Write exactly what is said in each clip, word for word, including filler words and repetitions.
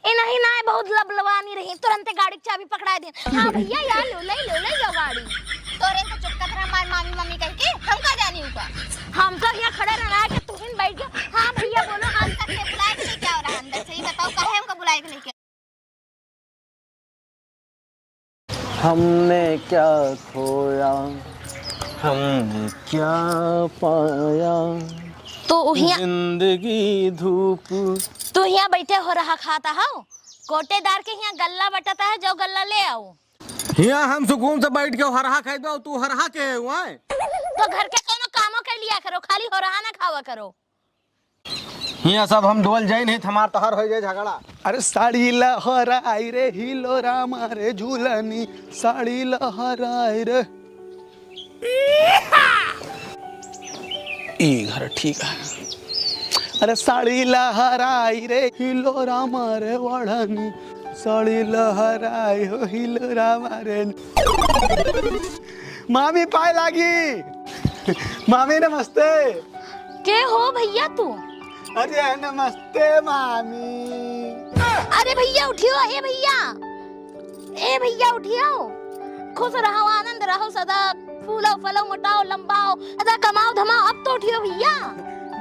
ए नहीं ना, बहुत लबलवानी रही, तुरंते गाड़ी के चाबी पकड़ाए दिन। हाँ भैया, या लो, ले लो, ले जाओ गाड़ी। तोरे तो चुप कर रहा, मार मामी मामी कह के, हम का जानी उका। हम तो यहाँ खड़े रहना है कि तू ही बैठ गया। हाँ भैया बोलो, हम तक के बुलाए के लेके आओ रहा अंदर से, ये बताओ काहे हमको बुलाए के लेके हमने क्या खोया, हमने क्या पाया, तो उहिया जिंदगी धूप। तू हियाँ बैठे हो रहा खाता हो, कोटेदार के हियाँ गल्ला बटता है, जाओ गल्ला ले आओ। हियाँ हम सुकून से बैठ के हरहा खाइबे, और तू हरहा के है हुआँ? तो घर के कोनो कामो के लिया करो, खाली हरहा ना खावा करो। हियाँ सब हम डोल जाई नहीं, हमार तोहार हो जाए झगड़ा। अरे साड़ी लहराई रे हिलोरा मारे झूलनी, साड़ी लहराई रे। ई घर ठीक है। अरे साड़ी लहराई रे हिलोरा मारे वढ़नी, साड़ी लहराई हो हिलोरा मारे। मामी पाए लागी। मामी नमस्ते। के हो भैया तू? अरे नमस्ते मामी। अरे भैया उठियो, ए भैया, ए भैया उठियो। खुश रहो, आनंद रहो सदा, फूलो फलो मोटाओ लंबाओ, अदा कमाओ धमाओ, अब तो उठियो भैया।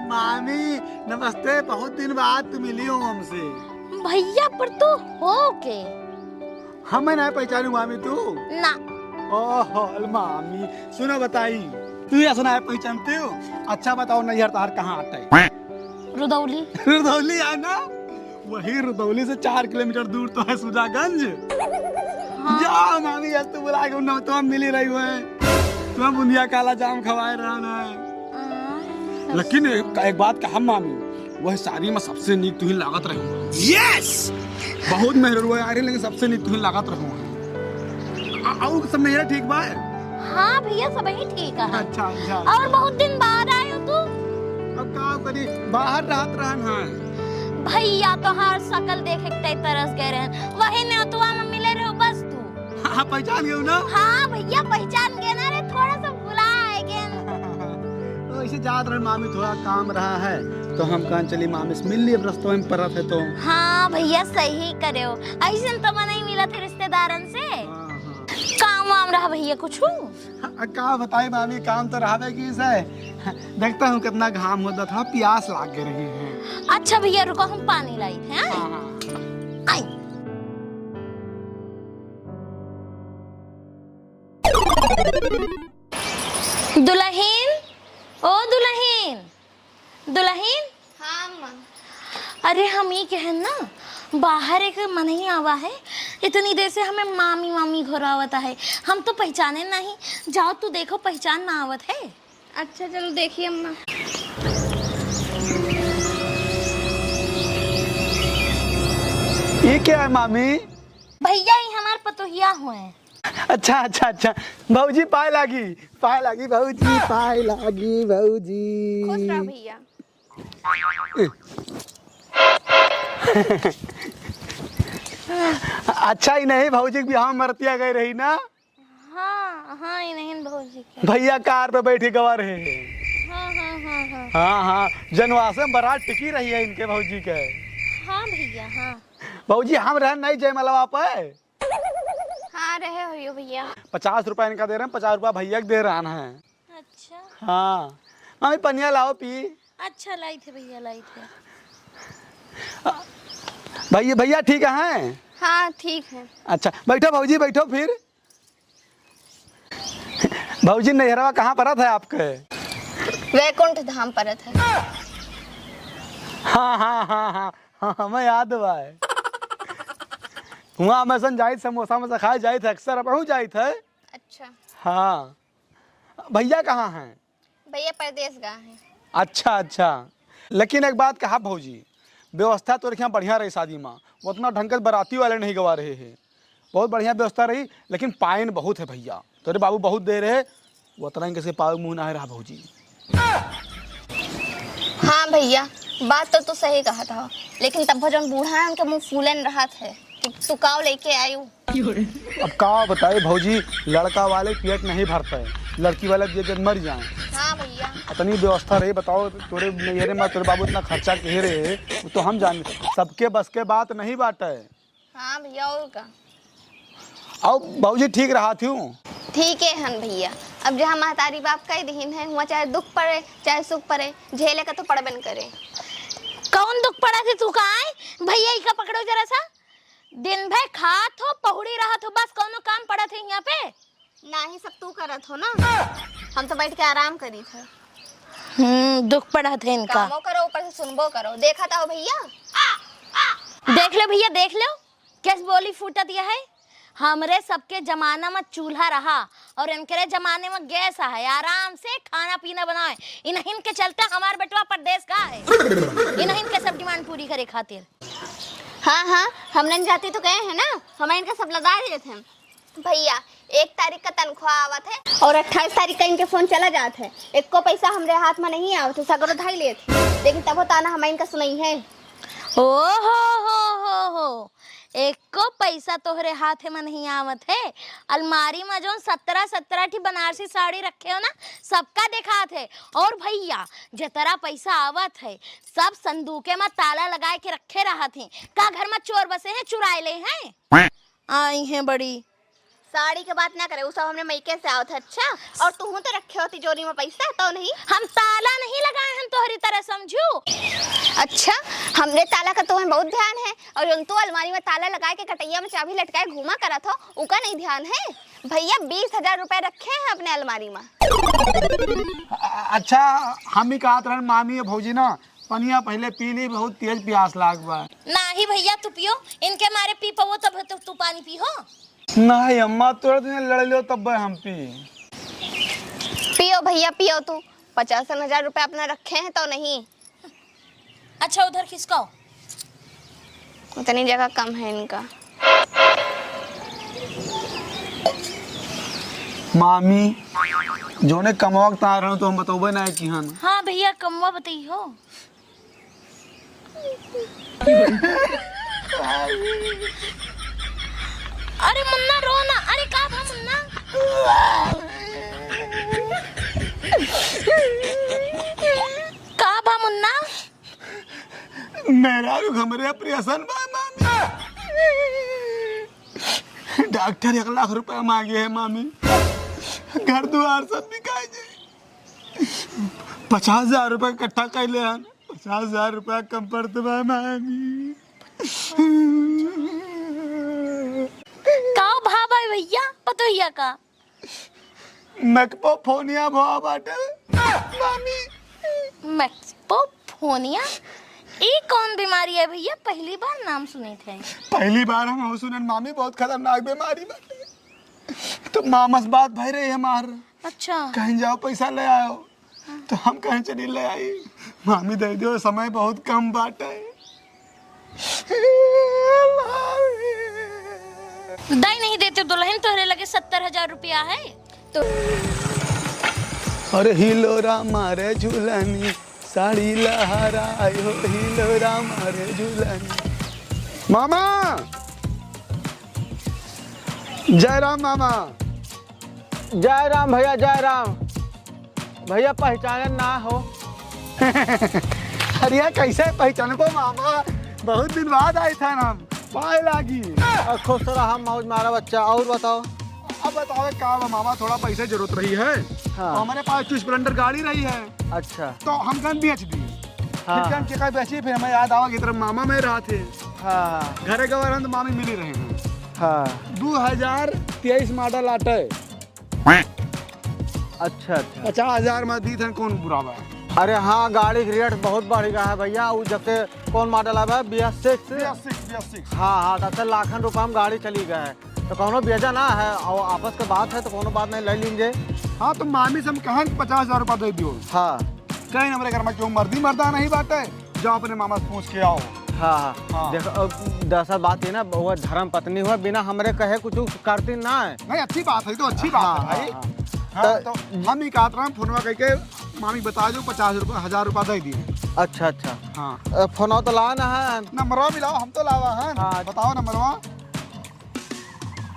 मामी नमस्ते, बहुत दिन बाद तू मिली हो हमसे। भैया पर तू हो के? हमें ना पहचानू मामी तू? ना। ओहो, अल मामी, सुनो बताई, तू ऐसा ना पहचानती हो? अच्छा बताओ, नैहर तार कहाँ आता है? रुदौली। रुदौली है ना? वही रुदौली से चार किलोमीटर दूर तो है सुजागंज। हाँ। जा मामी, आज तो बुला के उन्हें तो हम मिली रही हुए हैं। तुम्हें बुंदिया काला जाम खवाए रहा ना। हाँ। लेकिन एक, एक बात कहा मामी, वह सारी में सबसे नीक तुही लागत रही। यस! बहुत मेहररुआ आ रही, लेकिन सबसे नीक तुही लागत रहो। आ, और सब मेहरा ठीक बा? हाँ भैया, सबही ठीक है। अच्छा, अच्छा। और बहुत दिन बाद आए हो तू? अब का करी, बाहर रहत रहन है। भैया तोहार शकल देखे के तई तरस गए रहन, वही नेतुआ में मिले रहो बस तू। हाँ, पहचान गयो ना? हाँ भैया, पहचान गए ना रे, थोड़ा सा भुला गए। तो ऐसे जात रहे मामी, थोड़ा काम रहा है, तो हम कहन चली मामी से मिल लिए, अब रस्तवा में परत है तो। हाँ भैया, सही करे हो, ऐसे तो मनई मिला थे रिश्तेदारन से। हाँ, हाँ। काम वाम रहा भैया कुछ? आ, का बताई मामी, काम तो रहबे की से। देखता हूँ कितना घाम होता था, प्यास लाग रही है। अच्छा भैया रुको, हम पानी लाई थे, हैं? हाँ, हाँ। आई। दुलहिन, ओ दुलहिन, दुलहिन। हाँ, अम्मा। अरे, हम ई कहन ना, बाहर एक मनई आवा है, इतनी देर से हमें मामी, मामी घोरावत है, हम तो पहचाने नहीं। जाओ, तू देखो, पहचान ना आवत है। अच्छा, चलो देखिए, अम्मा। ये क्या है, मामी? भैया, ये हमार पतोहिया हुए। अच्छा, अच्छा, अच्छा। भौजी, पाए लागी, पाए लागी, भौजी, पाए लागी, भौजी। खुश रहो, भैया। अच्छा, ई नहीं भौजी के बियाह में मरतिया गए रही ना? हाँ, हाँ, ई नहीं भौजी के। भैया कार पे बैठ के गवा रहे हैं। हाँ, हाँ, हाँ, हाँ। हाँ, हाँ, जनवासे में बारात टिकी रही है इनके भौजी के। हाँ भैया, हाँ। भौजी, हम रहन नहीं जयमलवा पे। हाँ, रहे होइयो भैया। पचास रुपया इनका दे रहे हैं, पचास रुपया भैया के दे रहा है। अच्छा। हाँ, मामी पनिया लाओ पी। अच्छा, लाई थे भैया, लाई थे। भैया, भैया ठीक है? हाँ, ठीक है। अच्छा, बैठो भौजी, बैठो फिर। भौजी, नैहरवा कहाँ परत है आपके? वैकुंठ धाम परत है। हाँ, हाँ, हाँ, हाँ, हाँ, हमें याद बा है। हुआँ हमें सन जाइत, समोसा वमोसा खाए जाइत है, अक्सर अब जाइत है। अच्छा। हाँ। भैया कहाँ हैं? भैया परदेस गा हैं। अच्छा, अच्छा। लेकिन एक बात कहा भौजी, व्यवस्था तोरे यहाँ बढ़िया रही शादी में, उतना ढंग के बराती वाले नहीं गवा रहे हैं। बहुत बढ़िया व्यवस्था रही, लेकिन पाइन बहुत है भैया, तोरे बाबू बहुत दे रहे, उतना इनके से पावे मुँह ना रहा भौजी। हाँ भैया, बात तो तू सही कहत हो, लेकिन तब जौन बूढ़ा है उनके मुँह फूलन रहत है। तू, तू काव लेके आयु? अब का बताई भौजी, लड़का वाले पेट नहीं भरता है, लड़की वाले दे दे मर जाए। हाँ भैया। इतनी व्यवस्था रही, बताओ, तोरे नैहरे में तोरे बाबू इतना खर्चा किहे रहे, वो तो हम जानी। सबके बस के बात नहीं बाटे। हाँ भैया, और का? अउ भौजी ठीक रहत हीं? ठीके हन भैया। अब जहाँ महतारी बाप कहि दिहिन है, हुआँ चाहे दुख पड़े, चाहे सुख पड़े, झेले का तो पड़बे न करे। कौन दुख पड़त है तू का आय? भैया, इका पकड़ो जरा सा। दिन भर खात हो, पहुड़ी रहत हो, बस कौनो काम पड़त है हियाँ पे? नाही, सब तू करत हो ना, हम तो बैठ के आराम करीत है। हम्म, दुख पड़त है इनका। कामो करो, ऊपर से सुनबो करो। देखत हो भैया? देख लो भैया, देख लो, कैस बोली फूटत यह है। हमरे सबके जमाना में चूल्हा रहा और इनकरे जमाने में गैस है, आराम से खाना पीना बनाए। इन्हिन के चलते हमार बेटवा परदेस का है, इन्हिन के सब demand पूरी करे खातिर। हाँ, हाँ, हमने जाती तो गए हैं ना, हमारे इनका सब लदा देते हैं। भैया, एक तारीख का तनख्वाह आवत है और अट्ठाईस तारीख का इनके फोन चला जात है। एको पैसा हमरे हाथ में नहीं आवत है, सगरो धाई लेत है, लेकिन तबो ताना हम इनका सुनई है। ओ हो हो हो हो, एको पैसा तोहरे हाथ में नहीं आवत है। अलमारी में जौन सत्रह सत्रह ठी बनारसी साड़ी रखे हो ना, सबका देखात है। और भैया, जतरा पैसा आवत है, सब संदूके में ताला लगाए के रखे रहत हैं। का घर में चोर बसे हैं, चुराए ले हैं? आई हैं बड़ी। साड़ी के बात ना करे, उ सब हमरे मइके से आवत है। अच्छा, और तुहूँ तो रखे हो तिजोरी में पैसा, तो नहीं? हम ताला नहीं लगाए हैं तोहरी तरह समझू। अच्छा, हमरे ताला का तुम्हें बहुत ध्यान है, और जौन तू अलमारी में ताला लगाए के कटैया में चाबी लटकाए घूमा करत हो, उका नहीं ध्यान है? भैया, बीस हजार रुपए रखे हैं अपने अलमारी में। अ-, अच्छा, हम ही कहत रहन मामी या भौजी ना, पनिया पहिले पी ली, बहुत तेज प्यास लाग बा। नाही भैया, तू पियो, इनके मारे पी पवो तब तो तू पानी पी हो। नाही अम्मा, तोरे दिन लड़ लो तब हम पी। पियो भैया, पियो तू, पचासन हजार रुपया अपना रखे हैं तो नहीं। अच्छा, उधर खिसकाओ। उतनी जगह कम है इनका। मामी, जोने कमवा के तार रहन तो हम बतौबे ना किहन। हाँ भैया, कमवा बताई हो। अरे मुन्ना, रो ना। अरे का भा मुन्ना? का भा मुन्ना? मेहरारू हमरे operation बा, मामी। डॉक्टर एक लाख रुपया मांगे है, मामी। घर दुआर सब बिकाए जाए। पचास हजार रुपया इकट्ठा कैले हन। पचास हजार रुपया कम पड़त बा, मामी। का भा बा भैया, पतोहिया का? मैकपो फोनिया भवा बाटे, मामी। मैकपो फोनिया? ई कौन बीमारी है भैया? पहली बार नाम सुने थे। पहली बार हम सुनन मामी, बहुत खतरनाक बीमारी बाटे। तो मामा से बात भई रही हमार। अच्छा। कहीं जाओ पैसा ले आओ। तो हम कहें चली ले आई, मामी दे दो, समय बहुत कम बाटे। दाई नहीं देते दुल्हन, तोहरे लगे सत्तर हजार रुपया है तो। अरे हिलोरा मारे झूलनी, साड़ी लहराए हो, हिलोरा मारे झूलनी। मामा, जय राम मामा। जय राम भैया, जय राम। भैया, पहचानन ना हो। अरे यार, कैसे पहचानबो मामा, बहुत दिन बाद आए थे ना हम। पाए लागी। आ, खुश रहा, मौज मारा बच्चा। और बताओ। अब बताओ का बा मामा, थोड़ा पैसे जरूरत रही है। हाँ। तो हमारे पास तो Splendor गाड़ी रही है। अच्छा। तो हम गन बेच दी। हाँ। फिर गन के का बेची, फिर हमें याद आवा कि इधर मामा में रहा थे। हाँ। घरे गवा रहन तो मामी मिली रहे हैं। हाँ। दो हजार तेईस model आटे। अच्छा, अच्छा। पचास हजार में दी थन, कौन बुरा बा? अरे हाँ, गाड़ी के rate बहुत बढ़ गया है भैया। उ जब से कौन model आवा है, B S six? B S six, B S six. हाँ, हाँ, तब से लाखन रुपया में गाड़ी चली गया है। तो कौनो बेजा ना है, और आपस के बात है तो कौनो बात नहीं, ले लीजिए। हाँ, तो मामी से हम कहन पचास हजार रुपया दे दियो। हाँ। कहीं हमरे घर में क्यों मर्दी मर्दा नहीं बाटे। जाओ अपने मामा से पूछ के आओ। हाँ, हाँ। हाँ। देखो, अब दरअसल बात ये ना, वो धर्म पत्नी हुआ, बिना हमरे कहे कुछ करती ना है। नहीं, अच्छी बात है, तो अच्छी बात हाँ, है भाई। हाँ, हाँ। हाँ, तो तो हम ही कहत रहे, फोनवा करके मामी बता दो, पचास रुपया, हजार रुपया दे दिए। अच्छा, अच्छा। हाँ। अ, फोनवा तो लाना है। नंबरवा मिलाओ, हम तो लावा है। हाँ। बताओ नंबरवा।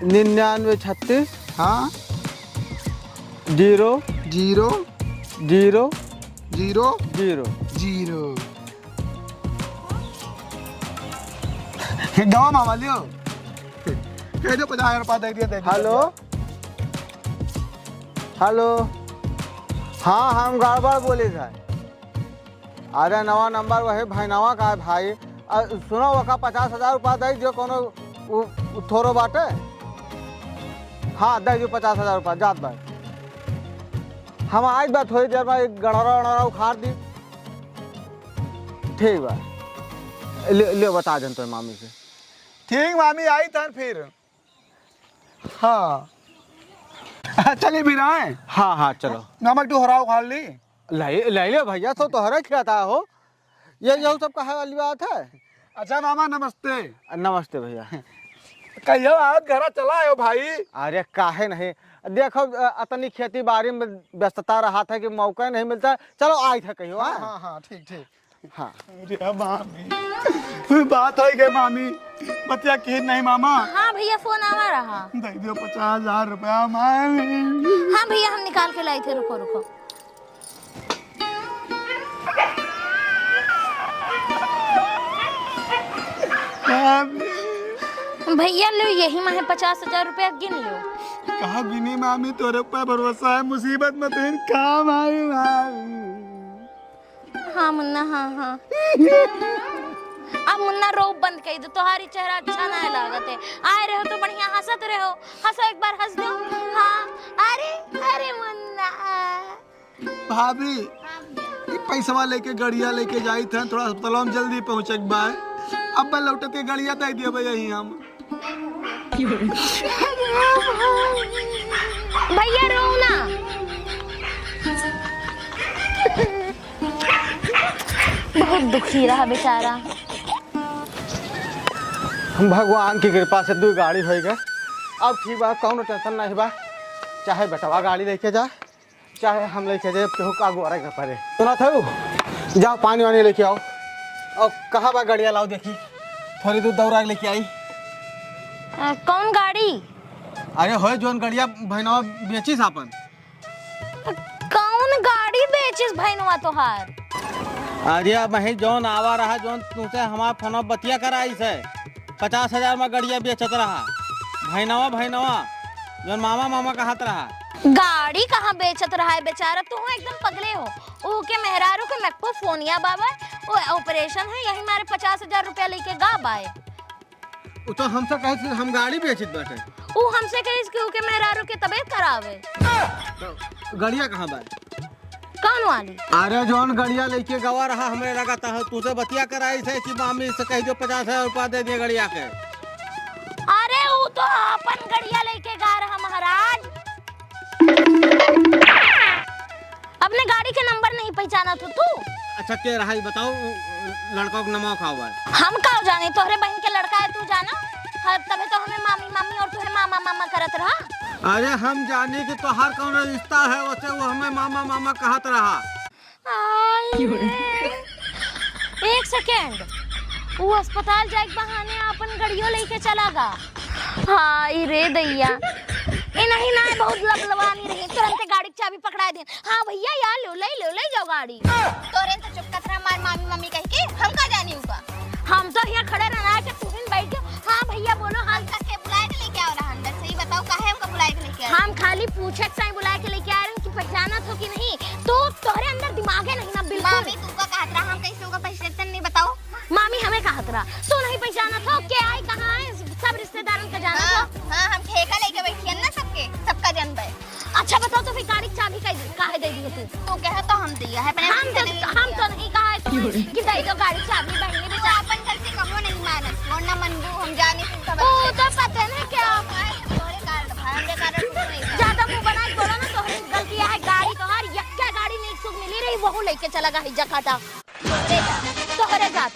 निन्यानवे छत्तीस। हाँ। Zero. Zero. Zero. Zero. Zero. Zero. गवा मामा लियो। कह दो पचास हजार रुपया दे दिया, दे दिया। हेलो। हेलो। हाँ, हम गड़बड़ बोले थे। अरे नवा नंबर वही भैनवा का है भाई। अ, सुनो, ओका पचास हजार रुपया दे दियो, कोनो उ, उ थोरो बाटे। हाँ, दे दियो पचास हजार रुपया, जात बा। हम आइज बा थोड़ी देर में, एक गड़रा वड़रा उखाड़ दी। ठीक बा, ले, ले बता देन तो मामी से। ठीक मामी, आई तन फिर। हाँ। चलिए फिर आए। हाँ, हाँ, चलो। नमक तो हराओ खा ली। ले, ले ले भैया, सो तोहरे खेत आया हो। ये, यहू सब कहे वाली बात है? अच्छा मामा, नमस्ते। नमस्ते भैया। कहियो आवत घरा चला आयो भाई। अरे काहे नहीं, देखो, अ, अतनी खेती बाड़ी में व्यस्तता रहा था कि मौका ही नहीं मिलता। चलो, आई था कहियो, हाँ, हाँ? हाँ, हाँ, ठीक, ठीक। हाँ। अरे मामी, बात हो गई मामी, बतिया की नहीं मामा। हाँ भैया, फोन आवा रहा। दे दियो पचास हजार रुपया मामी। हाँ भैया, हम निकाल के लाई थे, रुको, रुको। मामी। भैया लो, यही माहे पचास हजार रुपया गिन लो। कहाँ गिनी मामी, तोरे ऊपर भरोसा है, मुसीबत में तो इन काम आई मामी। हाँ मुन्ना, हाँ, हाँ। अब मुन्ना रो बंद कर दो, तोहारी चेहरा अच्छा ना लागत है। आए रहो तो बढ़िया हंसत रहो, हंसो एक बार हंस दो। हाँ, अरे, अरे मुन्ना। भाभी, हाँ भैया। ये पैसवा लेके गड़िया लेके जाई थे, थोड़ा अस्पताल में जल्दी पहुँचे के बा। अब लौटत के गड़िया दे दिया भैया ही हम। भैया रो ना। बहुत दुखी रहा बेचारा। हम भगवान की कृपा से दो गाड़ी हो गए। अब ठीक बा, कौनो टेंशन नहीं बा, चाहे बेटवा गाड़ी लेके जा, चाहे हम लेके जाए, केहू का गोरे के पड़े। सुना था, जाओ पानी वानी लेके आओ। और कहाँ बा गड़िया, लाओ देखी, थोड़ी दूर दौड़ा के लेके आई। अ, कौन गाड़ी? अरे होए, जोन गड़िया भैनवा बेचिस आपन। कौन गाड़ी बेचिस भैनवा तोहार? अरे अब वही जोन आवा रहा, जोन तुमसे हमार फोनवा बतिया कराई से। पचास हजार में गड़िया बेचत रहा, भैनवा, भैनवा, जौन मामा, मामा कहत रहा। गाड़ी कहाँ बेचत रहा है बेचारा, तू एकदम पगले हो। ऊ के मेहरारू के मेको फोनिया बाबा, वो ऑपरेशन है, यही मारे पचास हजार रुपया लेके गा बाए। उ तो हमसे कहे कि हम गाड़ी बेचित बाटे। ऊ हमसे कहिस कि ऊ के मेहरारू के तबीयत खराब है। तो गड़िया कहाँ बा? कौन वाली? अरे जौन गड़िया लेके गवा रहा, हमरे लगा था, तुझे बतिया कराई से कि मामी से कह दो पचास हजार रुपया दे दिए गड़िया के। अरे ऊ तो अपन गड़िया लेके गा रहा महाराज। अपने गाड़ी के नंबर नहीं पहचाना तू, तू? अच्छा के रहा, ई बताओ, उ लड़का के नमवा का हुआ है? हम का जाने, तोहरे बहन के लड़का है, तू जाना? हाँ, तबे तो हमें मामी मामी और तुहे मामा मामा करत रहा। अरे हम जानी कि तोहार कौन रिश्ता है, वैसे वो हमें मामा मामा कहत रहा। आई रे। एक सेकेंड, वो अस्पताल जाए के बहाने अपन गड़ियो लेके चला गा। हाय रे दैया, ए नहीं ना, बहुत लबलवानी रही, तुरंते गाड़ी के चाबी पकड़ा दे। हाँ भैया, या लो, ले लो, ले जाओ गाड़ी। तोरे से चुप कतरा मार मामी मामी कह के, हम का जानी उका। हम तो यहाँ खड़े रहना है कि तू ही बैठ जाओ। हाँ भैया बोलो, हाँ। हमका के बुलाए के लेके आओ रहा अंदर से, ही बताओ काहे हमका बुलाए के लेके आओ? हम खाली पूछे के साई बुलाए के लेके आ रहे हैं कि पहचाना थो कि नहीं, तो तोहरे अंदर दिमागे नहीं ना बिल्कुल। मामी तू का कहत रहा, हम कैसे उका पहचानते नहीं बताओ? मामी हमें कहत रहा, तू नहीं पहचाना थो, के आई कहाँ है, सब रिश्तेदारन का जाना हाँ, थो। हाँ, हम ठेका लेके बैठी है ना सबके, सबका जन बे। अच्छा बताओ तो फिर गाड़ी की चाबी काहे दे, काहे दे दिए तू? तू कहे तो हम दिया है, अपने हम तो, हम तो नहीं कहा है तू कि दे दो गाड़ी चाबी बहनी तू बेचारी। अपन घर से कबो नहीं मानत, और ना मनबू, हम जाने तू सब ओ, तो पता नहीं क्या। तोरे कारण भाई, हमरे कारण कुछ नहीं था। ज्यादा मुंह बना के बोलो ना, तोहरे गलती है, गाड़ी तोहार, यक्का गाड़ी नहीं सुख मिली रही, वहू लेके चला गा हिज्जा काटा। तोहरे जात।